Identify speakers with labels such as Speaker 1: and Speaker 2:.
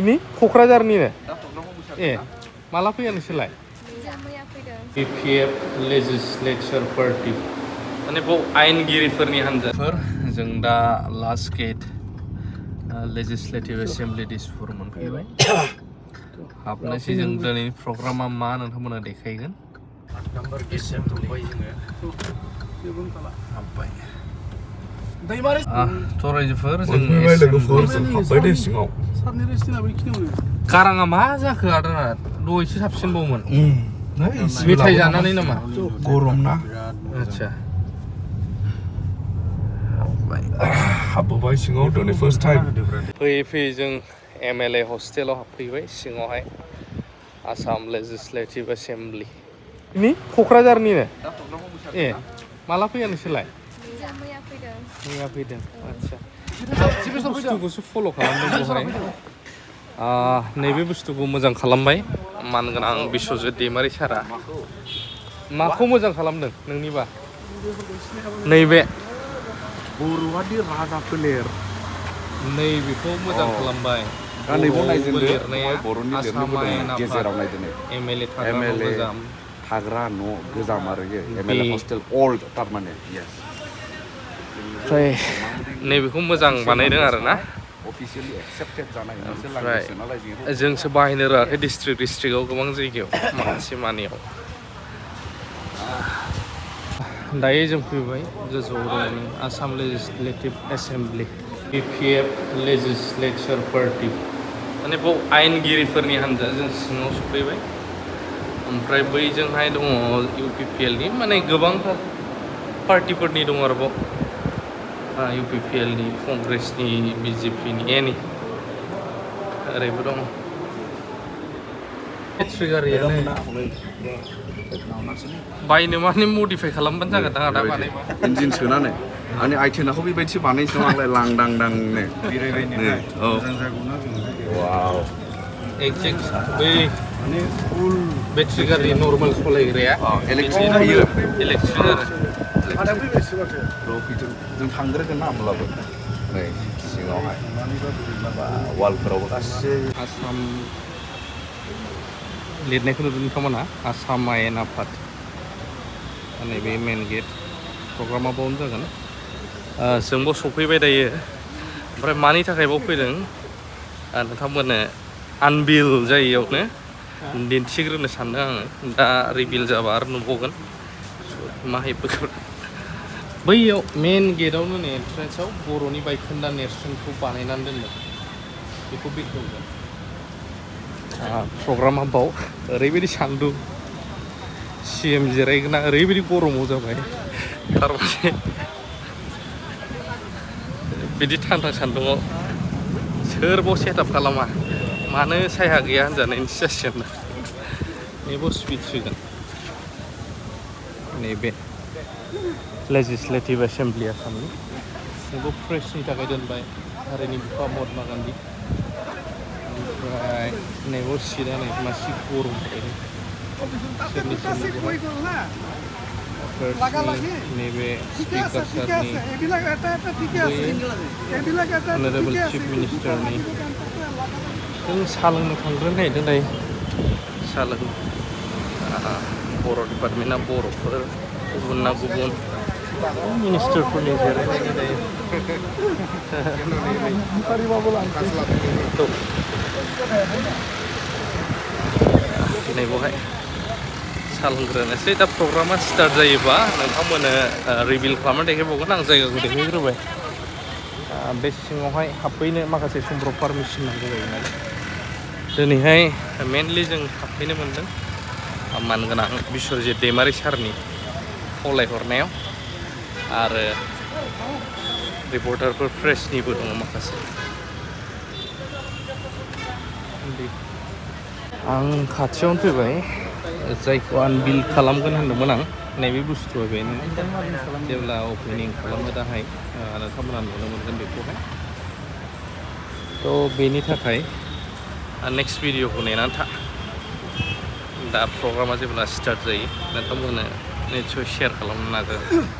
Speaker 1: ini क'क्राझारनिनो ए माला फैया नोंसोरलाय BPF लेजिस्लेचर पार्टी माने बाव आयेनगिरिफोरनि हान्जाफोर जों दा last gate legislative assembly Dispur मोनफैबाय हाबनोसै जों दिनैनि प्रग्रामा मा नोंथांमोना देखायगोन नाम्बार गेटसिम थांबाय जोङो हाबबाय थरायजोफोर जों गाराङा मा जाखो आदाना दहायसो साबसिनबावमोन मेथाइ जानानै नामा
Speaker 2: गरम ना
Speaker 1: आदसा
Speaker 2: हाबबोबाय सिङाव दिनै फार्स्ट टाइम
Speaker 1: फैयै फैयै जों MLA हस्टेलाव हाबफैबाय सिङावहाय आसाम लेजिस्लेटिभ एसेम्बलि ini क'क्राझारनिनो ए माला फैया नोंसोरलाय मैया फैदों आदसा बुस्थुखौसो फल' खालामदों बेवहाय नैबे बुस्थुखौ मोजां खालामबाय मानगोनां बिश्वजित दैमारि सारा माखौ मोजां खालामदों नोंनिबा नैबे
Speaker 2: बर'आदि राजा फोलेर
Speaker 1: नैबेखौ मोजां खालामबाय लिरनाया आसाम आयेन आफाद MLA
Speaker 2: थाग्रा न' गोजाम आरो MLA हस्टेल अल्ड थारमाने
Speaker 1: ओमफ्राय नैबेखौ मोजां बानायदों आरो ना
Speaker 2: अफिसियेलि एक्सेप्टेड जानाय
Speaker 1: ओमफ्राय जोंसो बाहायनो रोङाखै डिस्ट्रिक्टआव गोबां जायगायाव माखासे मानियाव दायो जों फैबाय गोजौआव दङ Assam legislative assembly BPF legislature party माने बाव आयेनगिरिफोरनि हान्जा जों सिङाव सफैबाय ओमफ्राय बैजोंहाय दङ UPPL नि माने गोबांथार पार्टिफोरनि दङ आरोबाव UPPL नि कंग्रेसनि BJP नि एनि ओरैबो दङ बेट्रि गारियानो बायनो माने मडिफाइ खालामबानो जागोन दां आदा बानायबा
Speaker 2: इन्जिन सोनानै माने आइटेनाखौ बेबायदि बानायनोसै नालाय लांदांदांनो औ वाव
Speaker 1: एक्जेक्ट बै माने फुल बेट्रि गारि नर्मेल सालायग्राया
Speaker 2: इलेक्ट्रिक होयो
Speaker 1: इलेक्ट्रिक
Speaker 2: आरो जों थांग्रोगोन ना होमब्लाबो नै सिङावहाय वालफोरावबो गासै
Speaker 1: आसाम लिरनायखौ नुदों नोंथांमोना आसाम आयेन आफाद नैबे मेन गेट प्रग्रामा बावनो जागोन जोंबो सफैबाय दायो ओमफ्राय मानि थाखाय बाव फैदों नोंथांमोननो आनबिल जायैयावनो दिन्थिग्रोनो सानदों आङो दा रिभिल जाबा आरो नुबावगोन माहायफोर बैयाव मेन गेटआवनो नै एन्ट्रेन्सआव बर'नि बायखोन्दा नेरसोनखौ बानायनानै दोनदों बेखौ बेखेवगोन प्रग्रामा बाव ओरैबायदि सान्दुं CM जिरायगोना ओरैबायदि गरमाव जाबाय थारमाने बिदि थान्दा सान्दुङाव सोरबाव सेटआप खालामा मानो सायहा गैया होनजानायनिसो जासिगोन नैबाव स्पिड होगोन नैबे लेजिस्लेटिभ एसेम्बलि आसामनि नैबाव प्रेसनि थाखाय दोनबाय हारिनि बिफा महात्मा गान्धी ओमफ्राय नैबाव सिटआ नै मासि गरम नैबे स्पिकार सारनि अनारेबल चिफ मिनिस्टारनि जों साहा लोंनो थांग्रोनो नागिरदों दायो साहा लोंनो बर' डिपार्टमेन्टआ बर'फोर गुबुनना गुबुन मिनिस्टारफोरनि जिरायनायनि दायो नैबावहाय साहा लोंग्रोनोसै दा प्रग्रामा स्टार्ट जायोबा नोंथांमोननो रिभिल खालामना देखायबावगोन आं जायगाखौ देखायग्रोबाय बे सिङावहाय हाबफैनो माखासे समफ्राव पारमिसन नांगौ जायो नालाय दिनैहाय मेनलि जों हाबफैनो मोन्दों मानगोनां बिश्वजित दैमारि सारनि खावलायहरनायाव आरो रिपर्टारफोर प्रेसनिबो दङ माखासे आं खाथियावनो फैबाय जायखौ आनबिल खालामगोन होनदोंमोन आं नैबे बुस्थुआ बेनो जेब्ला अपेनिं खालामो दाहाय नोंथांमोना नुनो मोनगोन बेखौहाय थ' बेनि थाखाय नेक्स्ट भिडिअखौ नेनानै था दा प्रग्रामा जेब्ला स्टार्ट जायो नोंथांमोननो निस्सय शेयार खालामनो नाजागोन